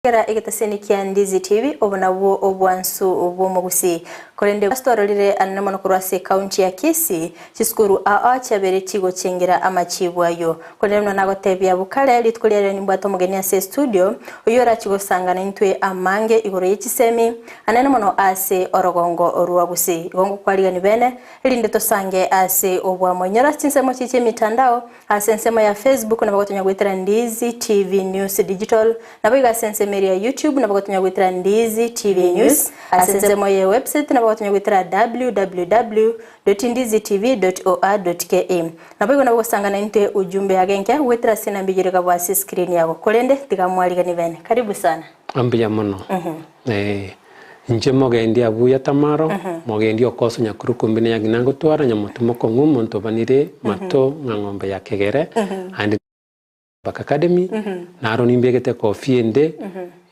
Kera egetaseni kia Ndizi TV, obo nabwo obwansu bw'omogusii. Korende ase twarorire anene mono korwa ase ekaunti ya Kisii, chisukuru ao chiabeire chigochengera amachibu ayio. Korende buna nagotebia abwo kare, rituko riarero nimbwate omogeni ase estudio, oyio orachi gosangana intwe amange igoro ye chisemi, anene mono ase orogongo rwa Gusii. Igo ngokwarigani bene, erinde tosange ase obwamo. Inyora ase chinsemo chie chi'emitandao, Ase ensemo ya Facebook nabo gotonya goetera Ndizi TV News Digital, naboigo ase ensemo eria ya YouTube nabo gotonya goetera Ndizi TV News, ase ensemo ye website nabo gotonya goetera www.ndizitv.or.ke. Naboigo nabo gosangana intwe ujumbe agenke goetera ase enamba eyio ere gabwo ase escreen yago. Korende tiga mwarigani bene. Karibu sana. Mbuya mono. Eh, inche mogendi abuya Tamaro, mogendi okoso nyakurukumbi na nyagina ngotwara nyamotu mokong'u omonto obanire mato ng'a ng'ombe ya kegere aende Bak Academy, naro nimbegete ekofia ende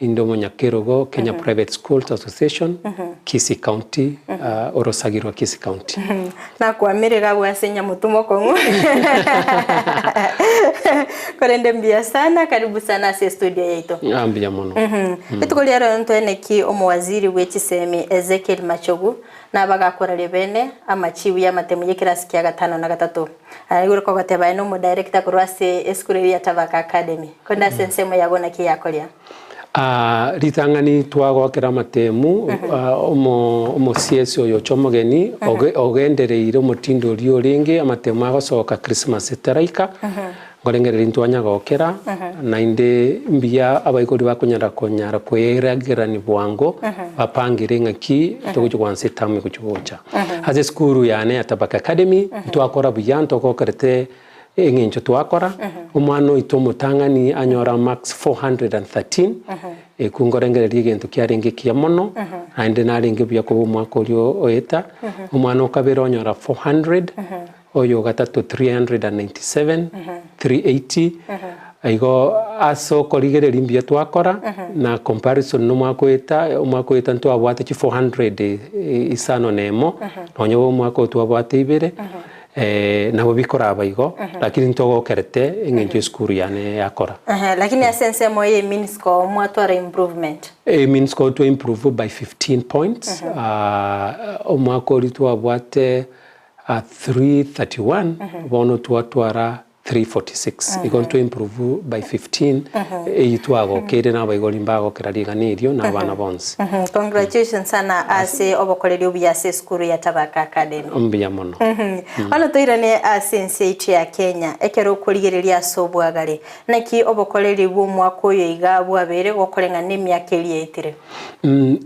inde omonyakerogo Kenya Private Schools Association, Kisii County, orosagi rwa Kisii County. Nakwamire iga abwo ase nyamotu mokong'u korende mbuya sana karibu sana ase estudio yaito. Ah, mbuya mono. Rituko ria rero ntweneki omowaziri bwe chisemi Ezekiel Machogu nabagakoraria bene amachibu y'amatemu y'ekerasi kia gatano na gatato. Igoro kogoteba aye nomodirector korwa ase esukuru eria ya Tabaka Academy. Korende ase ensemo yago naki yakoria? Ritang'ani twagokera amatemu, omosiesi oyo ocha omogeni ogendereire omotindo oria orenge amatemu agosoka Christmas etaraika, nkorengereria ntwanyagokera, naende mbuya abaibori bakonyara konyara koeragerani bwango, bapangere ng'aki togochia goansa etamu egochia gocha. Ase esukuru yane ya Tabaka Academy, ntwakora buya ntogokerete Eng'encho twakora, omwana oito omotang'ani anyora marks 413, ekwo nkorengereria egento kiarenge ekiya mono, naende narenge buya koba omwaka oria oeta, omwana o kabere onyora 400, oyo o gatato 397, 380, igo ase okorigereria mbuya twakora, na comparison na omwaka oeta, omwaka oeta ntwabwate chi 400 isano na emo, nonye omwaka oyo twabwate ibere. Nabo bikoraba igo, lakini ntogokerete eng'encho esukuru yane yakora. Lakini ase ensemo eye mean score mwatwara improvement. E mean score twa improve by 15 points, omwaka oria twabwate 331 bono twatwara 346 igo ntwa improve by 15 eyio twagokeire na abaibori mbagokera rigana erio na abana bonsi. Congratulations sana ase obokoreri obuya ase esukuru ya Tabaka Academy. Mbuya mono. Bono toirane ase ense yaito ya Kenya, ekero okorigereria ase obwagare, naki obokoreri bw'omwaka oyo iga bwabeire gokoreng'ana nemiaka eria yaetire?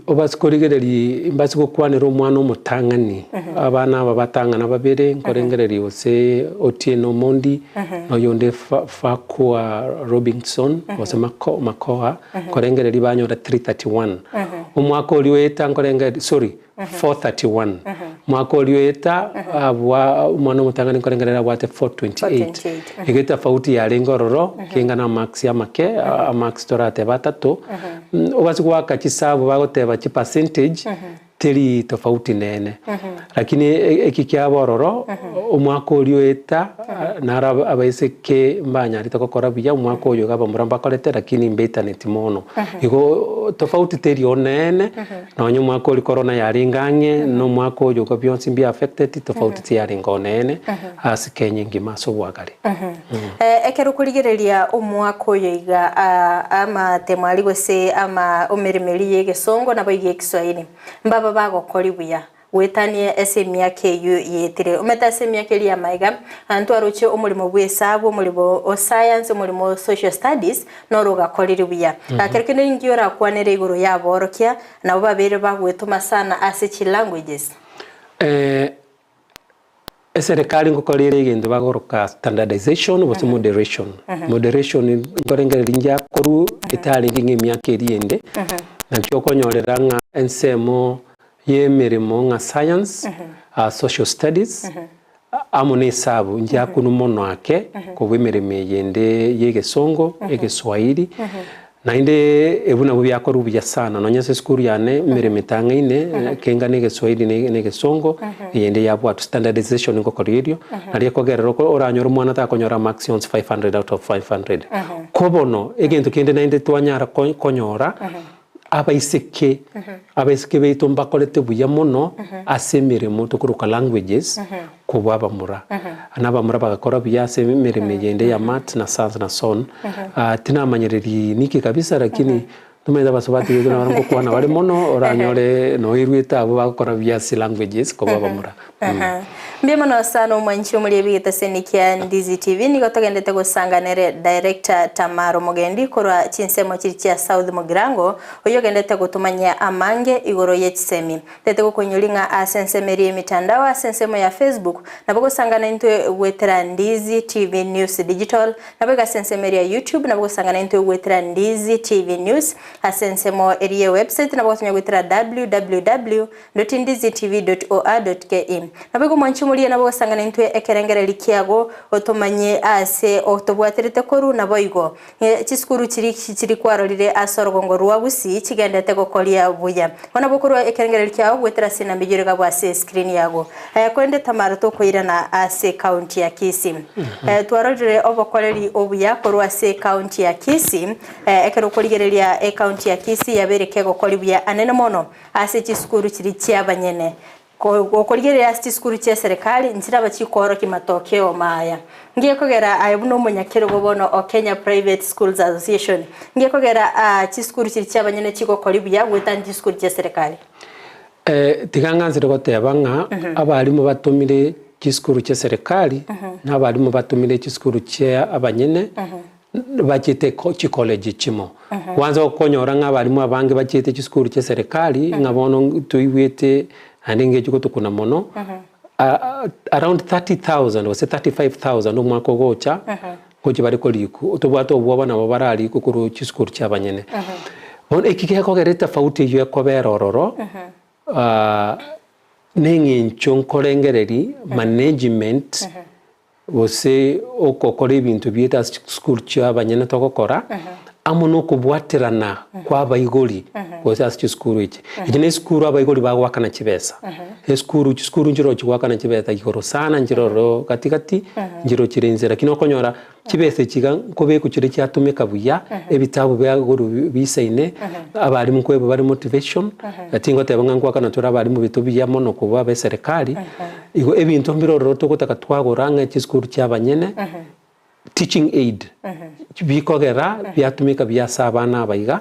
Obase korigereria mbase gokwanera omwana omotang'ani, abana aba batang'ana babere, nkorengereria gose Otieno Omondi, na oyonde Farquhar Robinson, gose Makoha, nkorengereria banyora 331. Omwaka oria oeta nkorengereria, sorry, 431. Omwaka oria oeta abwa omwana omotang'ani nkorengereria abwate 428. Igo etafauti yarenge ororo, keng'ana amarks amake, amarks toratebe atato, obase goaka chisabu bagoteba chipercentage, teri tofauti nene. Lakini eki kiaba ororo, omwaka oria oeta, naro abaiseke mbanyarete gokora buya, omwaka oyo iga abamura mbakorete lakini mbaitaneti mono. Igo tofauti teri onene, Nonya omwaka oria korona yarenge ang'e, na omwaka oyo iga bionsi mbia affected, tofauti tiyarenge onene ase Kenya engima ase obwagare. Ekero okorigereria omwaka oyo iga amatemo aria gose ama emeremo eria y'egesongo naboigo ekiswahili, mbaba bagokori buya goetania ase emiaka eyio yaetire. Omanyete ase emiaka eria y'amaiga, ntwaroche omoremo bw'esabu, omoremo o science, omoremo o social studies, noro ogakorire buya. Ekero kende ninki orakwanere igoro y'aborokia, nabo babeire bagwetoma sana ase chilanguages? Eserekari ngokora ere egento bagoroka standardization gose moderation. Moderation nkorengereria ngiakorwa etarenge ng'a emiaka eria ende, naki okonyorera ng'a ensemo y'emeremo ng'a science, social studies, Amo nesabu nchiakunwa mono ake kobua emeremo eye ende y'egesongo, egeswahili. Naende ebu nabwo biakorwa buya sana nonya ase esukuru yane emeremo etang'aine kenga na egeswahili na egesongo eyende yabwatwa standardization ngokorwa erio nario ekogerera oko oranyore omwana takonyora marks onsi 500 out of 500. Ko bono egento kende naende twanyara konyora abaiseke abaiseke baito mbakorete buya mono ase emeremo tokoroka languages kobua abamura. Na abamura bagakora buya ase emeremo eyende ya maths na science na so on. Tinamanyereri niki kabisa lakini nomanyete abasubati baito nabo ngokwana bare mono oranyore noirwete abwo bagokora buya ase languages kobua abamura. Mbuya mono sana omwanchi omori ebigetaseni kia Ndizi TV nigo togendete gosanga nere Director Tamar Omogendi korwa chinsemo chiri chia South Mugirango oyio ogendete gotomanyia amange igoro ye chisemi. Tete gokoinyori ng'a ase ensemo eria y'emitandao ase ensemo ya Facebook nabo gosangana intwe goetera Ndizi TV News Digital nabo iga ase ensemo eria ya YouTube nabo gosangana intwe goetera Ndizi TV News ase ensemo eria ye website nabo gotonya goetera www dot ndizi tv dot or dot ke. Nabo igo mwanche morie nabo gosangana intwe ekerengereri kiago otomanye ase otobwaterete korwa naboigo Chisukuru chiria chiri kwarorire ase orogongo rwa Gusii chigendete gokoria buya. Bono bokorwa ekerengererio kiao goetera ase enamba eyio rigabwe ase escreen yago. Korende Tamara tokoirana ase ecounty ya Kisii. Twarorire obokoreri obuya korwa ase ecounty ya Kisii. Ekero okorigereria ecounty ya Kisii yabeire kegokori buya anene mono ase chisukuru chiria chiabanyene. Gokorigereria ase chisukuru chia serikali nchiraba chikoorokia matokeo maya. Ngekogera aye buna omonyakerogo bono o Kenya Private Schools Association, ngekogera aa chisukuru chiria chiabanyene chigokori buya goetania chisukuru chia serikali. Tiga ng'ansire goteba ng'a abalimu batomire chisukuru chia serikali na abalimu batomire chisukuru chia abanyene bachete chicollege chimo. Kwanza okonyora ng'a abalimu abange bachete chisukuru chia serikali ng'a bono toigwete naende ngechi gotukuna mono, around 30,000 gose 35,000 omwaka ogocha ngochia bare korikwa, tobwate obwoba nabo bararikwe korwa chisukuru chia abanyene. Bono eki gekogera etofauti eywo ekobera ororo, neng'encho nkorengereria management. Gose ogokora ebinto biaito ase chisukuru chia abanyene togokora, amo nokobwaterana kw'abaibori gose ase chisukuru echi. Echi ne esukuru abaibori bagoakana chibesa, esukuru chisukuru nchiroo chigoakana chibesa igoro sana nchire ororo gati gati, nchiroo chire inse lakini okonyora chibesa echi iga nkobekwa chire chiatumeka buya, ebitabu biagorwa bisaine, abalimu nkoebwa bare motivation, tingoteba ng'a ngoakana tore abalimu baito buya mono kobua abeserikari. Igo ebinto mbire ororo togotaka twagora ng'a chisukuru chi'abanyene, teaching aid, bikogera biatumeka buya ase abana aba iga,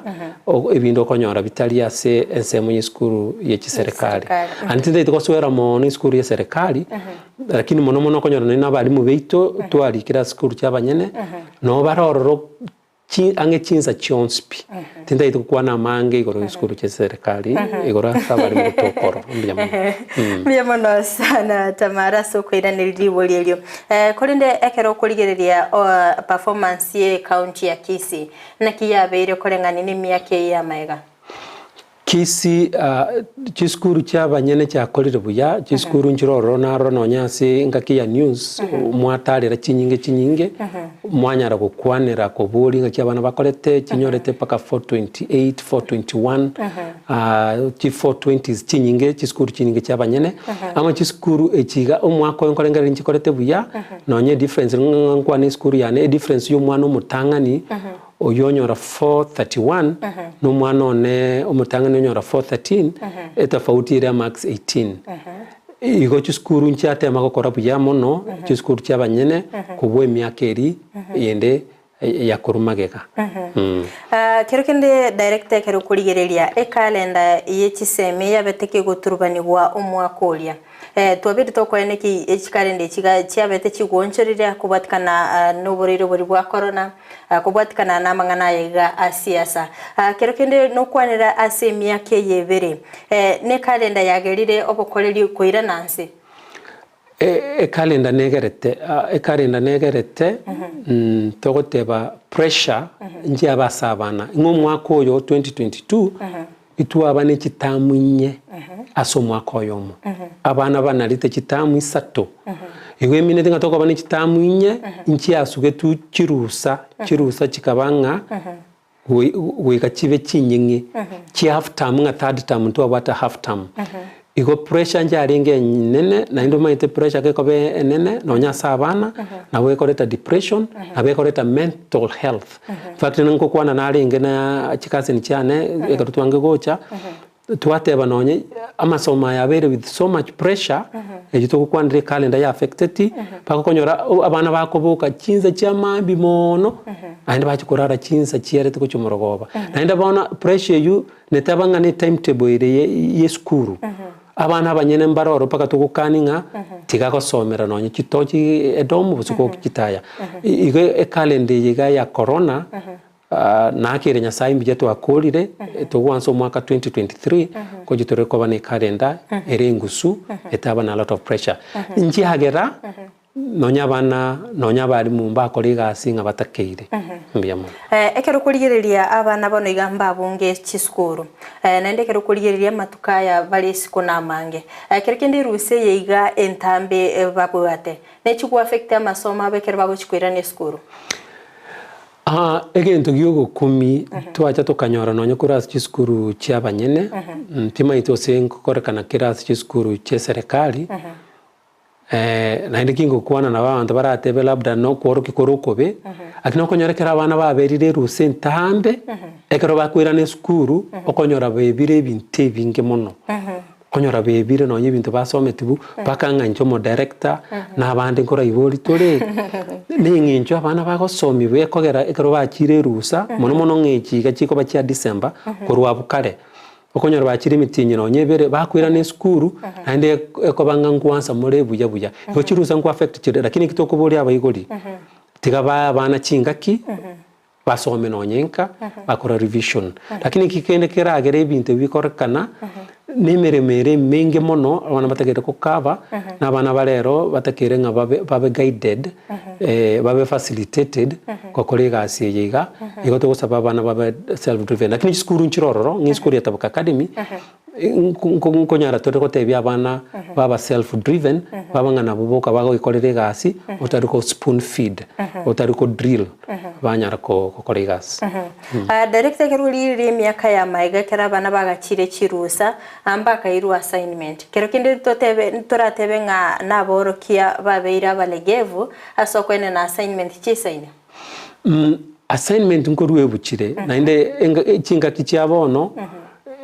ebinde okonyora bitari ase ensemo y'esukuru ye chiserikari. Naende tintagete gosoera mono esukuru ya serikali, lakini mono mono okonyora nonye na abalimu baito twarikire ase chisukuru chi'abanyene, nabo bare ororo. Chi ang'e chinsa chionsi pi, tintagete gokwana amange igoro y'esukuru chia serikali, igoro ase abaremi gotoka ororo. Mbuya mono. Mbuya mono sana Tamara ase okoiraneria ribori erio. Korende ekero okorigereria performance ye county ya Kisii, naki yabeire koreng'ania na emiaka eye y'amaega? Kisii, chisukuru chi'abanyene chiakorire buya, chisukuru nchire ororo narora nonya ase engaki ya news, mwatarera chinyinge chinyinge, mwanyara gokwanera koboria ng'aki abana bakorete, chinyorete mpaka 428, 421, chi 420s chinyinge, chisukuru chinyinge chi'abanyene, amo chisukuru echi iga omwaka oyo nkorengereria nchikorete buya, nonya edifference ng'a nkwane esukuru yane, edifference ya omwana omotang'ani. Oyio onyora 4:31, na omwana one omotang'ani onyora 4:13, etofauti ere amarks 18. Igo chisukuru nchiatema gokora buya mono, chisukuru chi'abanyene kobua emiaka eria eyende ya korwa magega. Kero kende director ekero okorigereria ekalenda ye chisemi yabete kegoturubanigwa omwaka oria. Twabeire tokoena eki echikalenda echi iga chiabete chigwonchoreria kobwatikana noborwaire boria bwa korona, kobwatikana namang'ana aya iga a siasa. Kero kende nokwanera ase emiaka eye ebere, nekalenda yagerire obokoreri koirana nse. Ekalenda negerete, ekalenda negerete togoteba pressure nchiabe ase abana, ng'a omwaka oyo 2022. Intwaba ne chitamu inye ase omwaka oyomo. Abana banarete chitamu isato. Igo emineti ng'a tokoba ne chitamu inye, nchiasugetwe chirusa, chirusa chikaba ng'a Goika chibe chinying'e chia half term ng'a third term ntwabwate half term. Igo pressure nchiarenge enene naende omanyete pressure gekoba enene nonya ase abana nabo ekoreta depression nabo ekoreta mental health. In fact nkokwana narenge na chicousin chiane ekero twange gocha. Twateba nonye amasomo aya abeire with so much pressure, eyio togokwanera ecalendar ya affecteti, mpaka okonyora abana bakoboka chinsa chia maambia mono, naende bachia korara chinsa chiarete gochia morogoba. Naende bono pressure eyio neteba ng'a ne timetable ere ye esukuru, abana abanyene mbare ororo mpaka togokani ng'a tiga gosomera nonye chitochi edomu gose chitaya. Igo ecalendar eye iga ya corona. Nakeire Nyasae mbuya twakorire, togwansa omwaka 2023, ngochia tore koba ne calendar ere engusu, etaba na a lot of pressure. Nchiagera, nonya abana, nonya abalimu mbakore egasi ng'a batakeire. Mbuya mono. Ekero okorigereria abana bono iga mbabunge chisukuru, naende ekero okorigereria amatuko aya bare isiko namange, kero kende erusa eye iga entambe babwate, nechi go affect amasomo abo ekero bagochi koirana esukuru? Aa egento gi'ogokumia twacha tokanyora nonya korwa ase chisukuru chi'abanyene, timaeti gose nkokorekana kere ase chisukuru chi'eserekari, naende kingokwana nabo abanto baratebe labda nokworokia kore okobe, lakini okonyora ekero abana baberire erusa entambe, ekero bakoirana esukuru, okonyora bebire ebinto ebinge mono. Okonyora bebire nonya ebinto basometigwe, mpaka ng'a inche omodirector, na abande nkoraigwa tore, na eng'encho abana bagosomigwa ekogera ekero bachire erusa, mono mono ng'a echi iga chikoba chia December, korwa abwo kare, okonyora bachire emetienyi nonya ebere, bakoirana esukuru, naende ekoba ng'a nkwansa more buya buya. Igo chirusa nko affect chire, lakini eki tokoboria abaibori, tiga bae abana chingaki. Basome nonya enka, bakora revision. Lakini eki kende keragere ebinto ebi bikorekana, na emeremo ere emenge mono, abana batagete gokaba, na abana ba rero batakeire ng'a babe babe guided, babe facilitated, gokora egasi eye iga, igo togosaba abana babe self driven. Lakini chisukuru nchire ororo, ng'a esukuru ya Tabaka Academy, Nkonyara tore gotebia abana baba self driven, baba ng'a nabwo boka bagoikorera egasi, otari ko spoon feed, otari ko drill, banyara gokora egasi. Director ekero origereria emiaka ya magega ekero abana bagachire chirusa, mbakairwe assignment. Kero kende totebe toratebe ng'a naborokia babeire abalegevu ase okoenena assignment chisaine. Assignment nkorwa ebuchire, naende chingaki chia bono,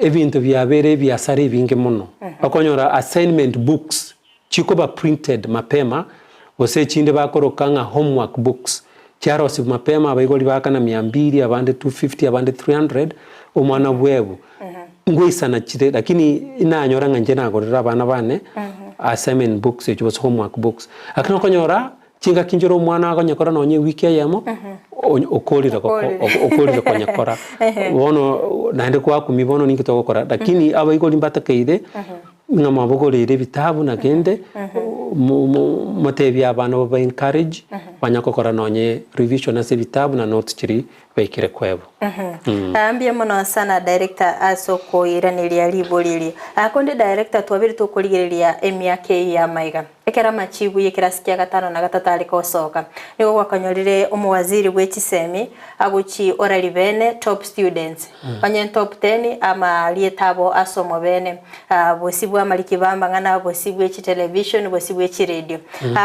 ebinto biabeire ebiasara ebinge mono. Okonyora assignment books chikoba printed mapema, gose echinde bakoroka ng'a homework books, chiarosiwa mapema abaibori baakana mia mbiri, abande 250, abande 300, omwana bwebu. Ngoisana chire lakini inanyora ng'a inche nagorera abana bane assignment books echio gose homework books. Lakini okonyora. Chingaki nchire omwana akonyekora nonya ewiki eyemo, okorire okorire konyekora. Bono naende gwakumia bono ninki togokora. Lakini abaibori mbatakeire ng'a mwabogoreire ebitabu na kende, motebie abana baba encourage, banya gokora nonye revision ase ebitabu na notes chiria baikire kwebwa. Mbuya mono sana director ase okoiraneria ribori eri. Konde director twabeire tokorigereria emiaka eye ya maiga. Ekero amachibu y'ekerasi kia gatano na gatato are gosoka, nigo gwakonyorire omowaziri bwe chisemi agochi ora ribene top students, onye top ten amarieta abo ase omobene, bosibwa bw'amariki b'amang'ana, bosibwa bwe chitelevision, bosibwa bwe chiredio.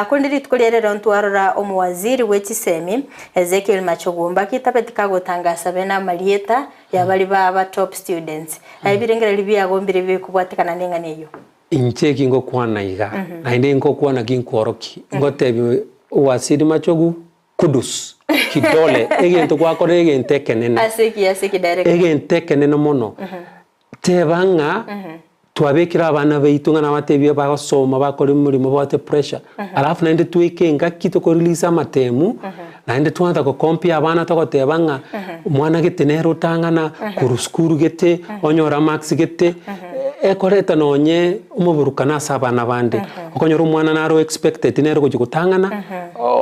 Korende rituko ria rero ntwarora omowaziri bwe chisemi Ezekiel Machogu mbaki tabeti kagotangasa bene amarieta ya baria baba top students. Ebirengererio biago mbire bikobwatekana neng'ana eyio. Inche eki ngokwana iga, naende ngokwana ginkworokia, ngotebia Waziri Machogu, kudos, kidole, egento gwakorire egento ekenene. Ase ki, ase ki director? Egento ekenene mono. Teba ng'a twabekire abana baito ng'a nabatebie bagosoma bakore omorimo babwate pressure, alafu naende tweke engaki toko release amatemu, naende twansa go compare abana togoteba ng'a omwana gete nere otang'ana korwa sukuru gete, onyore amarks gete, ekoreta nonye omoburukano ase abana bande. Okonyora omwana naro expected nere ogochia gotang'ana,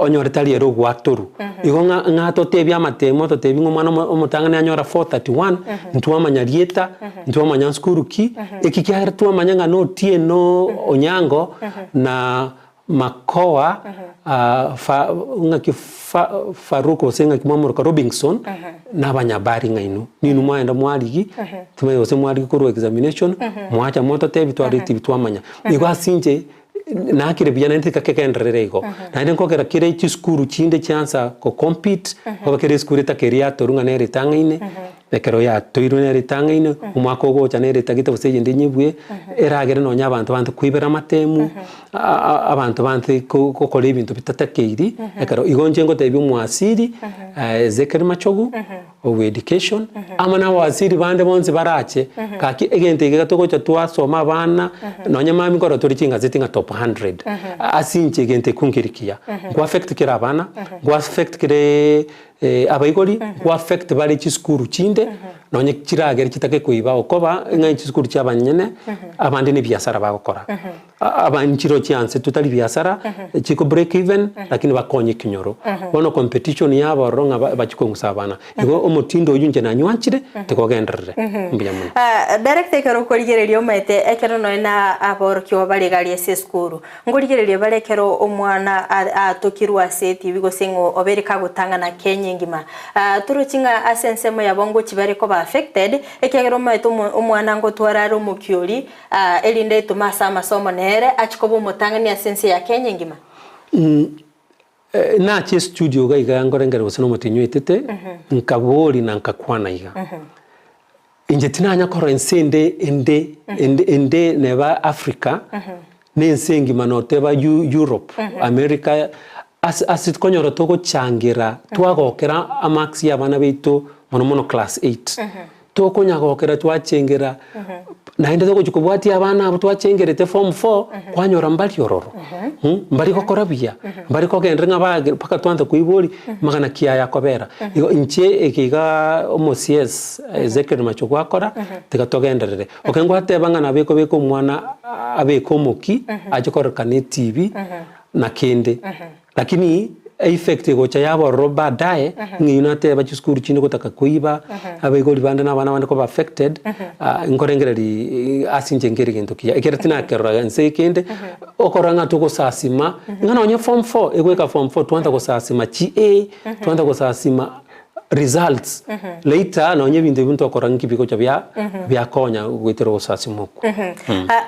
onyore tari ere ogwatorwa. Igo ng'a ng'a totebie amatemo totebie ng'a omwana omo omotang'ani anyora 431, ntwamanya rieta, ntwamanya nsukuru ki, eki kiagera twamanya ng'a na Otieno Onyango na. Makoa fa ng'aki fa Farouk gose ng'aki mwamoroka Robinson na abanyabari ng'a inwe. Ninwe mwaenda mwarigi, timanya gose mwarigi korwa examination, mwacha mwatotebi twaretibi twamanya. Igo ase inche nakire buya naende tiga kegenderere igo. Naende nkogera kere chisukuru chinde chiansa go compete, obe kera esukuru etaka eria yatorwa ng'a nere etang'aine, Ekero yatoirwe nere etang'aine, omwaka ogocha nere etagete gose eyende enyebue, eragere nonya abanto bante koibera amatemu, abanto bante gokora ebinto bitatakeiri, ekero igo inche ngotebia omwasiri Ezekiel Machogu, owe education, amo na abawasiri bande bonsi barache, gaki egento eke iga togocha twasoma abana, nonya mambia nkorora tore chingazeti ng'a top hundred, ase inche egento ekio nkeri kiya, nko affect kere abana, nko affect kereee. Abaibori nko affect bare chisukuru chinde nonye chiragere chitake koiba okoba ng'a chisukuru chia abanyene abande ne ebiasara bagokora. Abande nchiro chianse totari biasara chiko break even lakini bakonye ekenyoro. Bono competition yabo ororo ng'a bachie kong'usa abana. Igo omotindo oywo inche nanywanchire tiga ogenderere. Mbuya mono. Director ekero okorigereria omanyete ekero nonye na aborokigwa bare iga aria ase esukuru, Nkorigereria bare ekero omwana aatokirwe ase etibi gose ng'o obeire kagotang'ana Kenya engima. Torochi ng'a ase ensemo yabo ngochi bare koba affected, ekiagera omanyete omwana ngotwara are omokiori, erinde aetome ase amasomo nere achie koba omotang'ani ase ense ya Kenya engima. Nache estudio iga iga nkorengereria gose nomotenyi oetete, nkaboria na nkakwana iga. Inche tinanya korora ense ende ende ende ende neba Africa, na ense engima noteba Europe, America, ase ase konyora togochangera twagokera amarks ya abana baito mono mono class eight. Tokonyagokera twachengera naende togochia kobwatia abana abwo twachengerete form four, kwanyora mbari ororo, mbari gokora buya, mbari kogenderera ng'a bage mpaka twansa koiboria, amang'ana ki aya akobera. Igo inche eke igaa omo CS Ezekiel Machogu akora, tiga togenderere. Okay ngwateba ng'a nabo ekobeka omwana abeke omoki, ache kororekana etibi, na kende. Lakini effect egocha yaba ororo baadaye, ng'a eyio nateba chisukuru chinde gotaka koiba, abaibori bande na abana bande koba affected, nkorengereria ase inche nkere gento kiya. Ekero tinakerora nse ekende, okorora ng'a togosasima, ng'a nonye form four, egoika form four twansa gosasima chi A, twansa gosasima results, later nonye ebinto ebio ntokora nki bigocha bia biakonya goetera ogosasima okwo.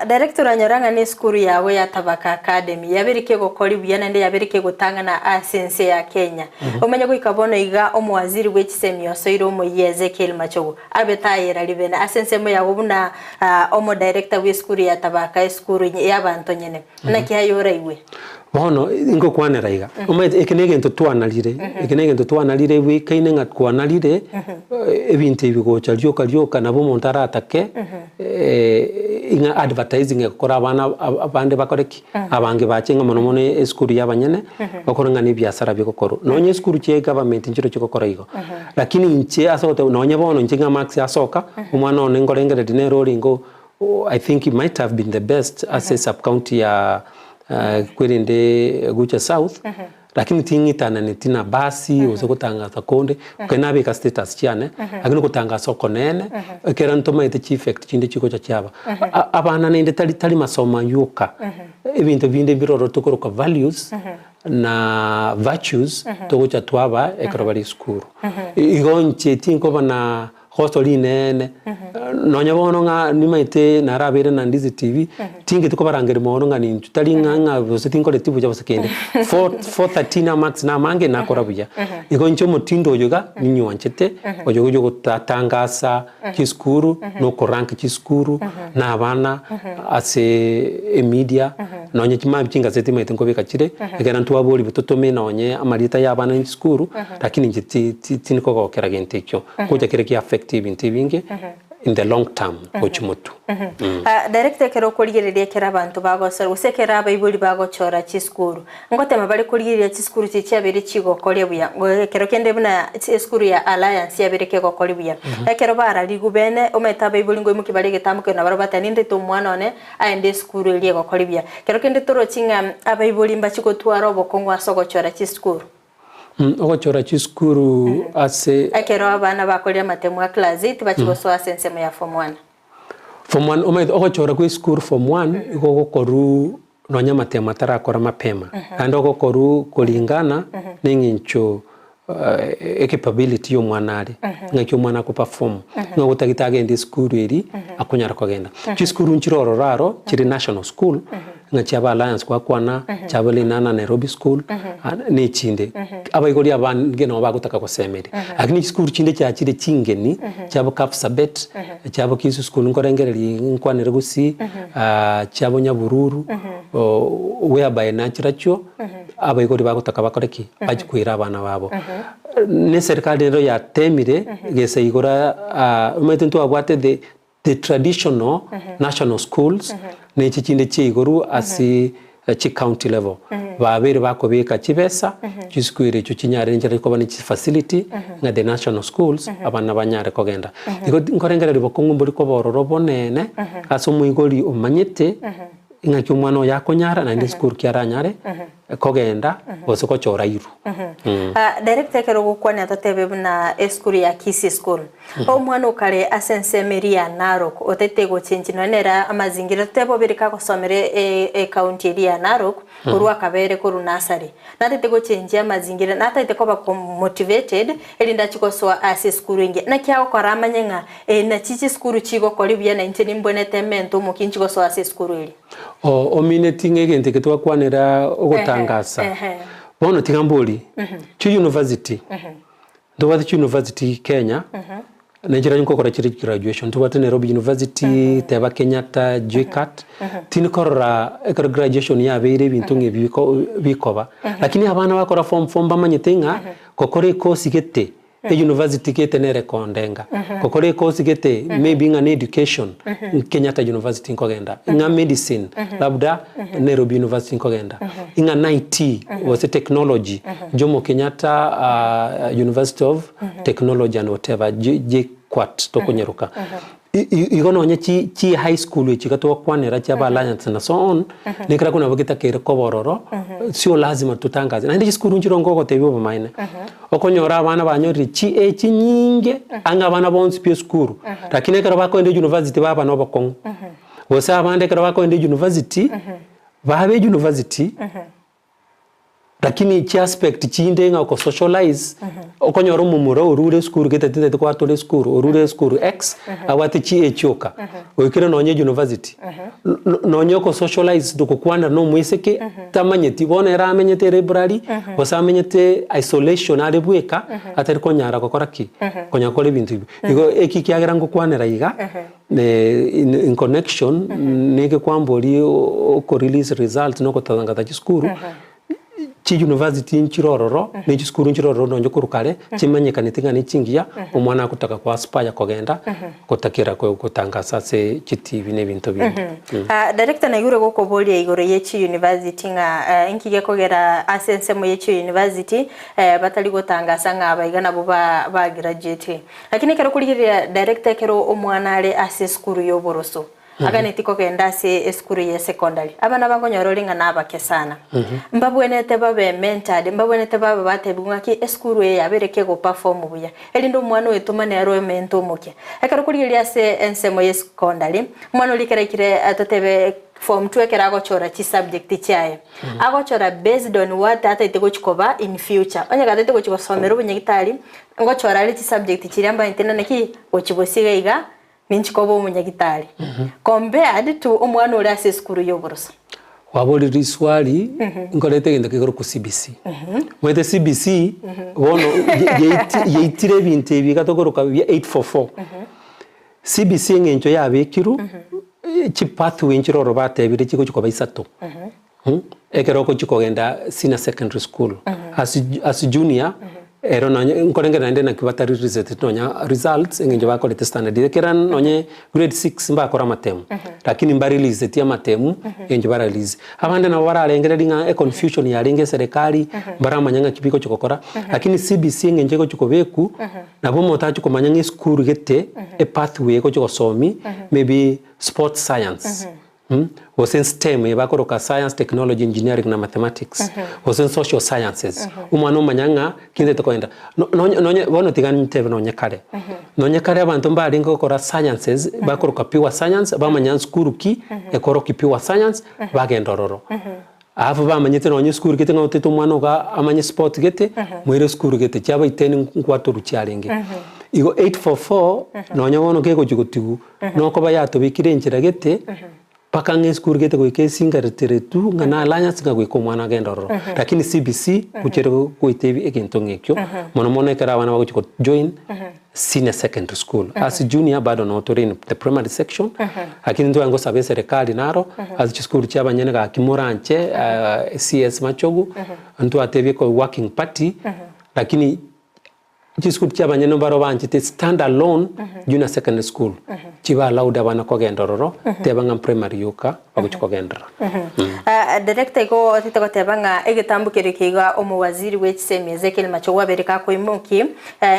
Director oranyora ng'a nesukuru yago ya Tabaka Academy yabeire kegokori buya naende yabeire kegotang'ana ase ense ya Kenya. Omanye goika bono iga omowaziri bwe chisemi osoire omoyia Ezekiel Machogu abe tayera ribena ase ensemo yago buna omodirector bwe esukuru ya Tabaka esukuru y'abanto nyene. Naki aye oraigwe? Bono ingokwanera iga, omanyete eke negento twanarire, eke negento twanarire bwekaine ng'a twanarire ebinto ebi gocha rioka rioka nabo omonto aratake ing'a advertising egokora abana abande bakore ki? Abange bache ng'a mono mono esukuru ya abanyene, bakore ng'a na ebiasara bigokorwa. Nonye esukuru chia egovernment nchiro chigokora igo, lakini inche ase ogoteba nonye bono inche ng'a marks asoka, omwana one nkorengereria nere orenge I think he might have been the best ase sub county ya kwerende Gucha South, lakini ting'itananeti na basi gose gotangasa konde, okay nabeka status chiane, lakini ogotangasa okonene, ekero ntomaete chi effect chinde chigocha chiaba. Abana naende tari tari masomo aywo oka, ebinto binde mbire ororo tokoroka values na virtues togocha twaba ekero bare esukuru. Igo inche tinkoba na Goso rineene, nonya bono ng'a nimaete narabeire na Ndizi TV, tingeti kobarangeria mono ng'a nintwe, tari ng'a ng'a gose tinkoreti buya gose kende. 4 4:13 amarks namange nakora buya. Igo inche omotindo oyo iga, ninywanchete, oyo oyo ogotatangasa chisukuru, na okorank chisukuru, na abana ase emedia, nonye chimambia chingazeti maete nkobeka chire, ekero ntwaborigwe totome nonye amarieta ya abana ne chisukuru, lakini inche ti ti tindikogokera gento ekio. Gocha kere kia affect ebinto ebinge in the long term gochia motwe. Director ekero okorigereria ekero abanto bagosora gose ekero abaibori bagochora chisukuru, ngotema bare korigereria chisukuru chiria chiabeire chigokoria buya, ekero kende buna esukuru ya Alliance yabeire kegokoria buya. Ekero bararigwe bene, omanyete abaibori ngoimokia bare egetambo kero nabarabwo bateba nindete omwana one aende esukuru eria egokoria buya. Ekero kende torochi ng'a abaibori mbachie gotwara obokong'u ase ogochora chisukuru. Ogochora chisukuru ase. Ekero abana bakorire amatemo a class eight bachia gosoa ase ensemo ya form one. Form one, omanyete ogochora kwa esukuru form one igo ogokorwa Nonya amatemo atarakora mapema, naende ogokorwa koringana neng'encho ecapability ya omwana are, ng'aki omwana ako perform, ng'a otagete agende esukuru eria akonyara kogenda. Chisukuru nchire ororo aro chire national school, ng'a chiaba Alliance gwakwana, chiaba Lenana Nairobi school, na echinde. Abaibori abange nabo bagotaka gosemeria. Lakini chisukuru chinde chiachire chingeni, chiabo Kapsabet, chiabo Kisii school nkorengereria nkwanere gusii, chiabo Nyabururu, whereby nachirachio, abaibori bagotaka bakore ki? Bachie koira abana babo. Na eserikari nero yatemire gesa igoro omanyete ntwabwate the the traditional national schools na echi chinde chia igoro ase chi county level. Babeire bakobeka chibesa chisukuru echio chinyare nchire koba ne chifacility ng'a the national schools abana banyare kogenda. Igo nkorengereria bokong'u mbori koba ororo bonene ase omoibori omanyete Ing'aki omwana oyo akonyara naende esukuru ki aranyare kogenda gose gochora irwe. Director ekero ogokwania totebe buna esukuru ya Kisii school. Omwana okare ase ensemo eria ya Narok otete gochenchi nonya nere amazingira totebe obere kagosomera ecounty eria ya Narok korwa akabere korwa nursery. Natete gochenchia amazingira natagete koba motivated erinde achie gosoa ase esukuru engiya. Naki agokora amanye ng'a Ee, naki chisukuru chigokori buya, na inche nimbwenerete emente omokia inche gosoa ase esukuru eria. O, omineti ng'a egento eke twakwanera ogotangasa. Bono tiga mbori, chiuniversity, ntobwate chiuniversity Kenya, na inche nari nkokora chire graduation, ntobwate Nairobi University, teba Kenyatta, JKUAT, tindi korora ekero graduation yabeire ebinto ng'a ebi biko bikoba. Lakini abana bakora form four mbamanyete ng'a, gokora ekosi gete, Eyunivasiti gete nere kondenga gokora ekosi gete maybe ng'a ne education Kenyatta University nkogenda, ng'a medicine labda Nairobi University nkogenda, ng'a na IT gose technology Jomo Kenyatta University of Technology and whatever JKUAT tokonyeroka. Igo nonye chi chi high school echi iga twakwanera chia aba Alliance na so on, nekero nabo getakeire koba ororo, sio lazima totangaze. Naende chisukuru nchire ngogotebia obomaene, okonyora abana banyorire chi A chinyinge ang'e abana bonsi pi esukuru, lakini ekero bakoenda university baba na obokong'u. Gose abande ekero bakoenda university, babe university. Lakini chiaspect chinde ng'a okosocialize, okonyora omomura orure esukuru gete tintagete koatora esukuru, orure esukuru X, abwate chi A chioka, oikire nonye university, nonye okosocialize gokwana na omoiseke, tamanyeti, bono ere amenyete elibrary, gose amenyete isolation are bweka, atari konyara gokora ki? Konya gokora ebinto ebio. Igo eki ekiagera ngokwanera iga, in connection neke kwamboria oko release results na ogotangaza chisukuru, chi university nchire ororo ne chisukuru nchire ororo nonye korwa kare chimanyekaneti ng'a ne chingiya omwana agotaka ko aspire kogenda gotakera gotangasa ase chi TV na ebinto binde. Director naigure gokoboria igoro ye chi university ng'a inki gekogera ase ensemo ye chi university batari gotangasa ng'a abaiga nabwo ba graduate. Lakini ekero okorigereria director ekero omwana are ase esukuru y'oboroso, aganeti kogenda ase esukuru ye secondary, abana bakonyora ore ng'a nabake sana. Mbabwenerete babe mentored, mbabwenerete babe batebigwa ng'aki esukuru eye yabeire kego perform buya, erinde omwana oyo tomanye ere omente omokia. Ekero okorigereria ase ensemo ye secondary, omwana oria ekero aikire totebe form two ekero agochora chisubject chiaye, agochora based on what atagete gochi koba in future. Onye gatagete gochi gosomera obonyagitari, Ngochora are chisubject chiria mbaete na naki gochi bosio iga iga ninchi koba omonyagitari compared to omwana ore ase esukuru ya oboroso. Kwaborire riswali nkorete egento kekorokwa CBC. Omanyete CBC bono yaitire ebinto ebi iga tokoroka bia 844. CBC eng'encho yabekirwe, chipathway nchire oro batebire chigochi koba isato. Ekero ogochia kogenda senior secondary school, as as junior, ero nonye nkorengera naende naki batari reset nonya results eng'encho bakorete standard ekero nonye grade six mbakora amatemu, lakini mbareleaseti amatemu eng'encho bara release. Abande nabo bararengereria ng'a econfusion yarenge eserekari, mbaramanya ng'aki bigochi gokora, lakini CBC eng'encho egochi kobekwa, nabo omonto agochi komanya ng'a esukuru gete, epathway egochi gosomia, maybe sports science. Gose STEM eye bakoroka science, technology, engineering na mathematics, gose social sciences. Omwana omanya ng'a kintagete kogenda no- nonye nonye bono tiga ntebe nonye kare, nonye kare abanto mbarenge gokora sciences bakoroka pure science bamanya nsukuru ki ekorokia pure science bagenda ororo. Alafu bamanyete nonye esukuru gete ng'a otete omwana ogo amanye sport gete, moire esukuru gete, chiabaiteni nkwatoru chiarenge. Igo 844 nonye bono kegochia gotigwa, nokoba yatobekire enchera gete, mpaka ng'a esukuru gete goika esingareteretu ng'a na alliance ng'a goika omwana agende ororo. Lakini CBC gochia ere goeta egento ng'a ekio, mono mono ekero abana bagochia go join senior secondary school. Ase junior bado noo tore in the primary section, lakini ntware gosaba eserekari naro, ase chisukuru chia abanyene gaki moranche CS Machogu, ntwatebie ko working party, lakini chisukuru chia abanyene mbaro banchete stand alone junior secondary school, chibe allowed abana kogenda ororo, teba ng'a primary yoka bagochia kogenderera. Director igo otete goteba ng'a egetambo keria keiga omowaziri bwe chisemi Ezekiel Machogu abere gakoimoki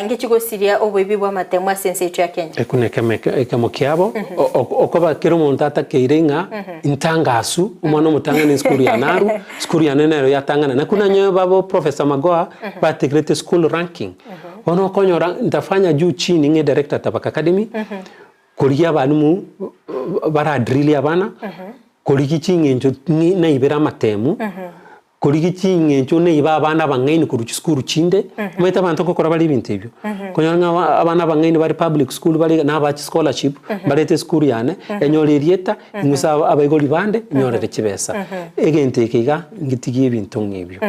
ngechi gosiria oboibi bw'amatemo ase ense yaito ya Kenya. Ekio nekemo ekemo kiabo okoba kera omonto atakeire ng'a ntangasu omwana omotang'ani esukuru ya naru esukuru yane nero yatang'ana nakio nanye babo Professor Magoha bategerete school ranking bono okonyora ntafanya juu chini ng'a edirector Tabaka Academy Korigia abalimu baradrill abana, korigia ching'encho naibere amatemu, korigia ching'encho naibe abana abang'aini korwa chisukuru chinde, omanyete abanto ngokora bare ebinto ebio, okonyora ng'a abana abang'aini bare public school bare iga nabache scholarship, mbarete esukuru yane, enyore erieta, ing'use abaibori bande, nyorere chibesa. Egento eke iga, ngitigie ebinto ng'a ebio.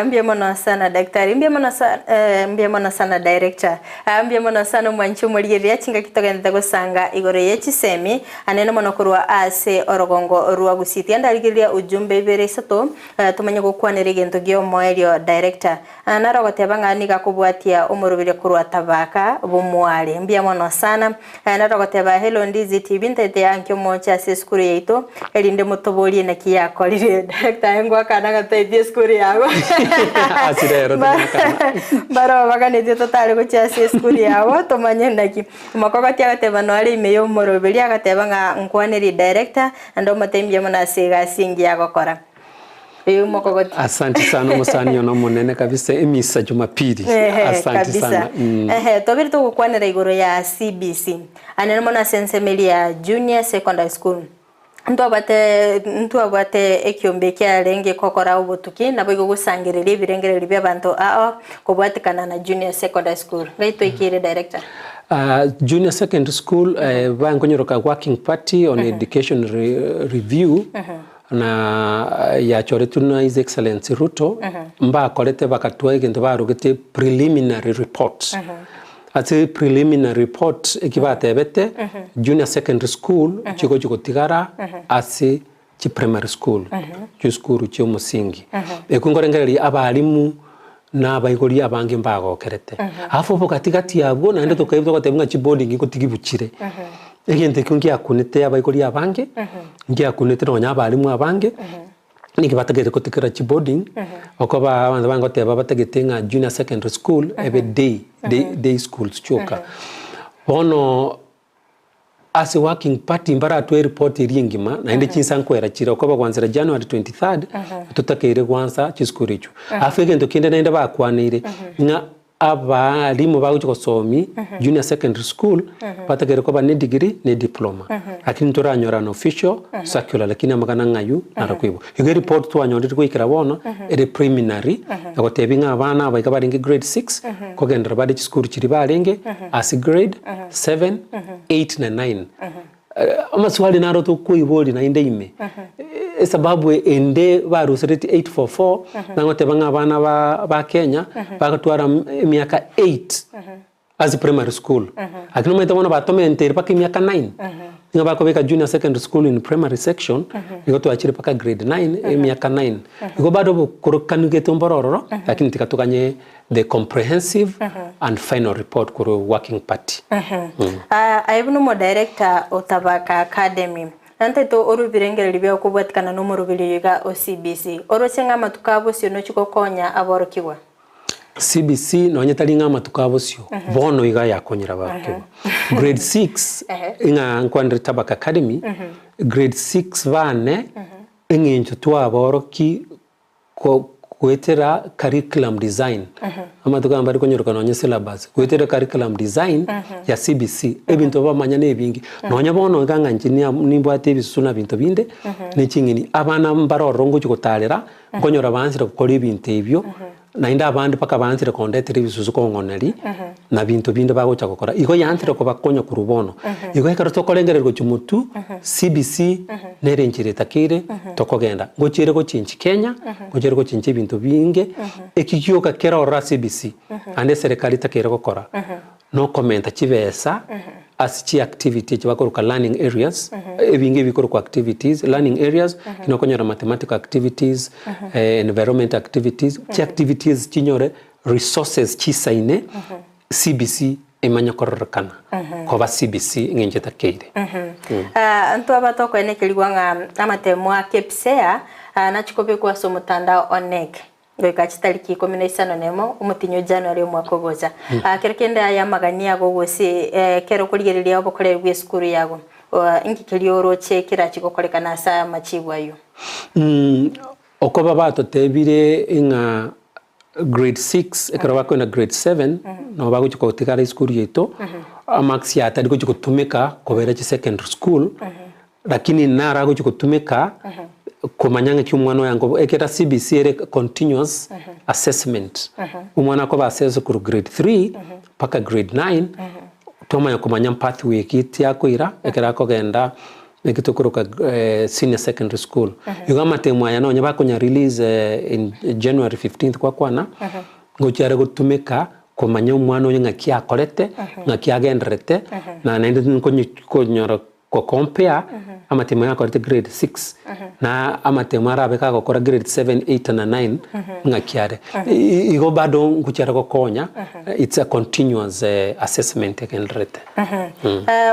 Mbuya mono sana daktari, mbuya mono sana mbuya mono sana director. Mbuya mono sana omwanchi omorigereria chingaki togenderete gosanga igoro ye chisemi anene mono korwa ase orogongo rwa Gusii. Tiga ndarigereria ujumbe ibere isato tomanye gokwanera egento gi'omoerio director. Naro ogoteba ng'a nigo akobwatia omoroberio korwa Tabaka bomware. Mbuya mono sana. Naro ogoteba hello Ndizi TV ntaete yanki omoche ase esukuru yaito erinde motoborie naki yakorire. Director aye ngoakana ng'a toetie esukuru yago. Ase rero togoakana. Barabwo baganetie totare gochia ase esukuru yabo tomanye naki. Mokogoti agateba noare ime y'omoroberio agateba ng'a nkwanerie director naende omotebie mbuya mono ase egasi engiya agokora. Eeh mokogoti. Asante sana omosani one omonene kabisa emisa jumapili Ehe, asante kabisa. sana mm. Ehe, twabire togokwanera igoro ya CBC. Anene mono ase ensemo eria ya Junior Secondary School. Ntwabwate ntwabwate ekiombe kiarenge gokora obotuki naboigo gosangereria ebirengererio bia abanto ao kobwatekana na Junior Secondary School. Ngai twaikeire director. Junior Secondary School bankonyoroka working party on education review Na yachoretwe na His Excellency Ruto, mbakorete bagatwa egento barogete preliminary report. Ase preliminary report eki batebete, junior secondary school chigochi gotigara ase chi primary school, chisukuru chia omosingi. Ekio nkorengereria abalimu na abaibori abange mbagokerete. Alafu obogatigati abwo naende tokaigwa togoteba ng'a chiboarding ngotigibu chire. Egento ekio ngiakunete abaibori abange, ngiakunete nonya abalimu abange, nigo batagete gotigera chiboarding, okoba abanto bange goteba batagete ng'a junior secondary school ebe day, day day schools chioka. Bono. Ase working party mbaratwe eripoti eria engima naende chinsa nkoera chire okoba gwanchera January 23rd totakeire gwansa chisukuru echio. Alafu egento kende naende bakwaneire ng'a abalimu bagochia gosomi junior secondary school batakeire koba ne degree ne diploma lakini ntoranyora an official circular lakini amang'ana ng'aywo naro koigwa. Igo eripoti twanyorire goikera bono ere preliminary egotebia ng'a abana aba iga barenge grade 6 kogenderera bare chisukuru chiria barenge ase grade 7, 8 na 9. Amaswali naro tokoiboria naende ime, esababu ende baruseretie 844 nagoteba ng'a abana ba ba Kenya bagatwara emiaka 8 ase primary school. Lakini omanyete bono batomenteire mpaka emiaka 9, nigo bakobeka junior secondary school in primary section, nigo twachire mpaka grade 9, emiaka 9. Igo bado obokorokanu gete mboro ororo, lakini tiga toganye The comprehensive and final report korwa working party. Aye buna omodirector o Tabaka Academy, nantete orwe ebirengererio biao kobwatikana nomoroberi oyo iga o CBC. Oroche ng'a amatuko a bosio nochi gokonya aborokigwa? CBC nonye tari ng'a amatuko a bosio, bono iga yakonyire abarokigwa. Grade 6 ng'a nkwanere Tabaka Academy, grade 6 bane eng'encho twabaoroki ko goetera curriculum design, amatuko aya mbari konyoreka nonye syllabus, goetera curriculum design ya CBC, ebinto bamanya na ebinge. Nonye bono iga ng'a inche nimbwate ebisusu na binto binde, ne ching'eni, abana mbare ororo ngochia gotarera, nkonyora baansire gokora ebinto ebio, naende abande mpaka baansire kondetera ebisusu kong'oneria, na binto binde bagocha gokora. Igo yaansire kobakonya korwa bono. Igo ekero tokorengereria gochia motwe, CBC nere enchera etakeire tokogenda. Ngochiere gochenchi Kenya, ngochiere gochenchi ebinto binge, eki gioka kere ororo ase CBC, naende eserekari etakeire gokora, nokomenta chibesa ase chiactivity echi bakoroka learning areas, ebinge bikorokwa activities, learning areas, buna okonyora mathematical activities, environment activities, chiactivities chinyore resources chisaine CBC emanye kororekana koba CBC eng'encho etakeire. Ntwaba tokoenekerigwa ng'a amatemo a KPSEA nachie kobekwa ase omotandao o KNEC goika chitariki ikomi na isano nemo omotinyi o January omwaka ogocha. Kero kende aya amagani ago gose ekero okorigereria obokoreri bw'esukuru yago, inki keria oroche kerachi gokorekana ase aya amachibu ayio? Okoba batotebire ng'a grade 6 ekero bakoenda grade 7 nabo bagochia gotigara esukuru yaito, amarks atari gochia gotumeka kobera chisecondary school, lakini naro agochia gotumeka komanya ng'aki omwana oyo ango ekera CBC ere continuous assessment, omwana akoba assessed korwa grade 3 mpaka grade 9, twamanya komanya pathway ki tiakoira ekero akogenda Naki tokoroka senior secondary school. Igo amatemo aya nonye bakonya release in January 15th kwakwana, ngochia are gotumeka komanya omwana oyo ng'aki akorete, ng'aki agendererete, na naende nkonye konyora go compare amatemo aya akorete grade 6 na amatemo arabe kagokora grade 7, 8 na 9 ng'aki are. Igo bado ngochia are gokonya, it's a continuous assessment egendererete.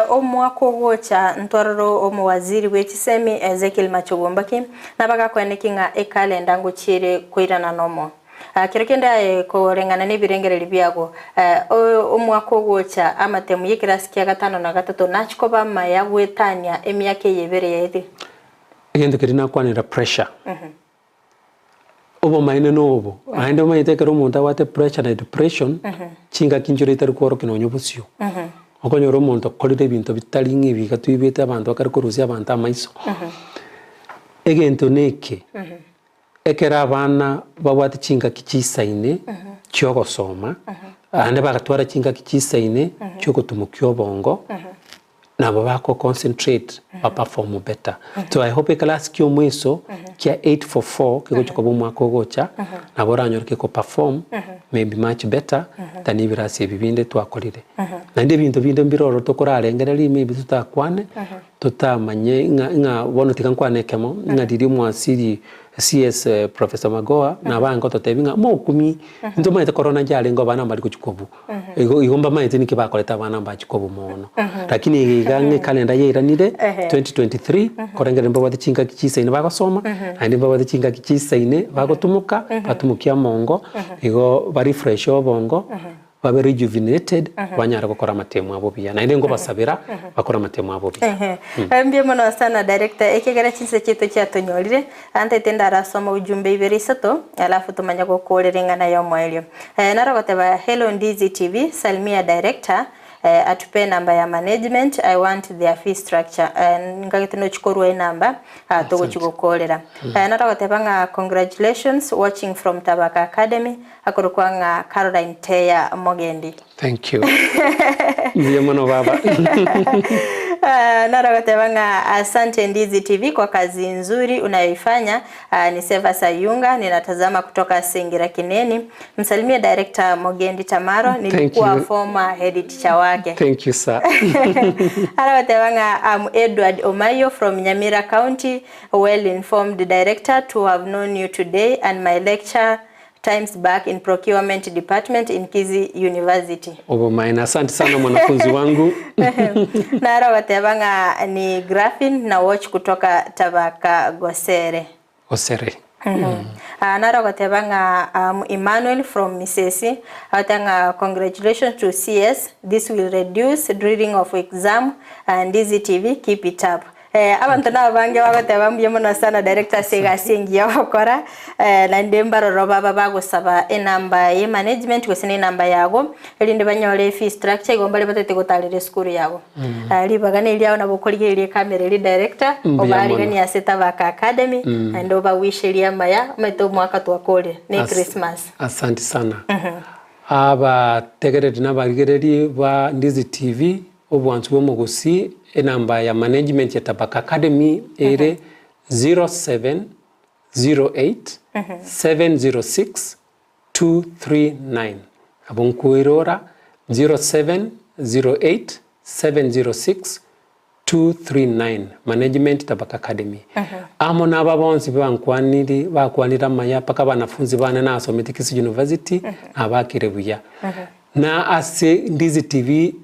Omwaka ogocha ntwarore omowaziri bwe chisemi Ezekiel Machogu Mbaki nabagakoeneki ng'a ekalenda ngochiere koirana nomo. Kero kende aye koreng'ana nebirengererio biago, omwaka ogocha amatemu y'ekerasi kia gatano na gatato nachi koba amaya goetania emiaka eye ebere yaetire. Egento keria nakwanera pressure. Obomaene nobo, naende omanyete ekero omonto abwate pressure na depression, chingaki nchire itari kworokia nonya obosio. Okonyora omonto okorire ebinto bitari ng'a ebi iga toibete abanto bakare korusia abanto amaiso. Egento neke, ekero abana babwate chingaki chisaine chiogosoma, naende bagatwara chingaki chisaine chiogotumokia obongo, nabo bako concentrate ba perform better. So I hope eclass kia omweso kia 844 kegocha koba omwaka ogocha nabo oranyore keko perform maybe much better than ebirasi ebi binde twakorire. Naende ebinto binde mbire ororo tokorarengereria maybe totakwane totamanye ng'a ng'a bono tiga nkwane ekemo ng'a riria omwasiri CS Professor Magoha nabange gototebia ng'a mokumie ntomanyete corona nchiarenge abana mbari gochia kobua. Igo igo mbamaete niki bakorete abana mbachie kobua mono. Lakini iga iga ng'a ekalenda yairanire 2023 korengereria mbabwate chingaki chisaine bagosoma, naende mbabwate chingaki chisaine bagotumoka, batumokie amongo, igo ba refresh obongo, babe rejuvenated, banyare gokora amatemo abo buya. Naende nkobasabera bakore amatemo abo buya. Mbuya mono sana director, ekiagera chinsa chiaito chiatonyorire, Antaete ndarasome ujumbe ibere isato, alafu tomanye gokoorera eng'ana y'omoerio. Naro goteba, Hello Ndizi TV, salimia director, atupe enamba ya management, I want their fee structure. Nkagete nochi korua enamba, togochi gokoorera. Naro goteba ng'a congratulations, watching from Tabaka Academy, akorokwa ng'a Caroline Teya Mogendi. Thank you. Mbuya mono baba. Ah, naro goteba ng'a asante Ndizi TV kwa kazi nzuri unayoifanya. Ah, ni Seva Sayunga ninatazama kutoka Singira Kineni. Msalimie director Mogendi Tamaro, nilikuwa you. former head teacher wake. Thank you sir. Ara goteba ng'a I'm Edward Omayo from Nyamira County, well informed director to have known you today and my lecture times back in procurement department in Kisii University. Obomaene, asante sana mwanafunzi wangu. Naro goteba ng'a ni Grafin na watch kutoka Tabaka Gosere. Gosere. Ah, naro ogoteba ng'a am Emmanuel from Misesi, agoteba ng'a congratulations to CS, this will reduce drilling of exam and DZTV keep it up. Eh, abanto nabange bagoteba mbuya mono sana director ase egasi engiya ogokora, eh, naende mbaroro baba bagosaba enamba ye management gose na enamba yago, erinde banyore efee structure igo mbare batagete gotarera esukuru yago. Ah, ribaga neri riao nabo okorigereria ekamera eria director, Mbuya mono. obaariganie ase Tabaka Academy, naende obawisherie amaya, omanyete omwaka twakorire, ne As- Christmas. Asante sana. Abategereri na abarigereri ba Ndizi TV, obwansu bwa omogusii, enamba ya management ya Tabaka Academy ere 0708 706 239. Nabo nkoirora 0708 706 239 Management Tabaka Academy. Amo naba bonsi bankwaniri bakwanire amaya mpaka abanafunzi bane nasomete Kisii University nabakire buya. Na ase Ndizi TV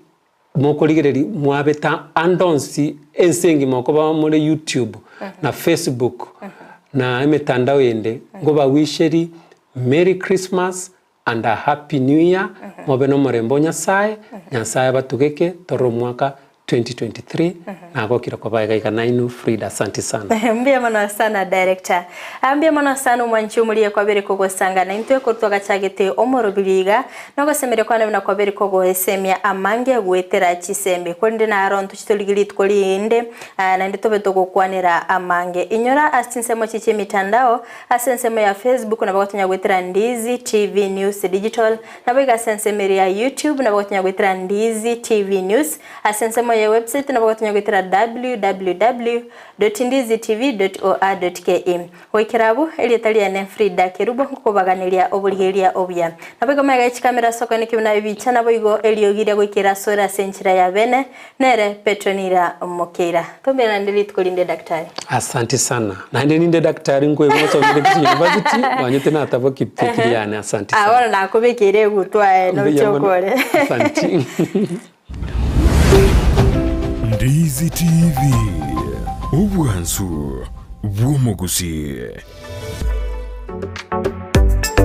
mokorigereria mwabete ande onsi ense engima okoba more YouTube na Facebook na emetandao ende nkobawisherie Merry Christmas and a happy new year mobe nomorembe o Nyasaye, Nyasaye abatugeke torore omwaka 2023 nagokire koba iga iga nainwe Frida asanti sana. Mbuya mono sana director. Ah, mbuya mono sana omwanchi omoria kwabere kogosanga naintwe korwa twagachagete omorobiri iga nogosemeria kwane buna kwabere kogoesemia amange goetera chisembe korende naro ntoche torigie rituko rinde ah, naende tobe togokwanera amange inyora ase chinsemo echi chi'emitandao Ase ensemo ya Facebook nabo gotonya goetera Ndizi TV News Digital, naboigo ase ensemo eria ya YouTube nabo gotonya goetera Ndizi TV News, ase ensemo ye website nabo gotonya goetera www.ndizitv.or.ke. Goikera abwo, erieta riane Frida Kerubo nkokobaganeria oborigereria obuya. Naboigo magega ye chikamera ase okoenekia buna ebicha naboigo eriogi riria goikera asore ase enchera ya bene, Nere Petronila Mokeira. Tombere naende rituko rinde daktari. Asanti sana. Naende ninde daktari nkoigwa nsomire Kisii University, nonye tinataboki PhD yane. Asanti Ah, sana. bono nakobekeire egutwa aye Mbuya noche mono. okore. Asanti. Ndizi TV, obwansu bw'omogusii.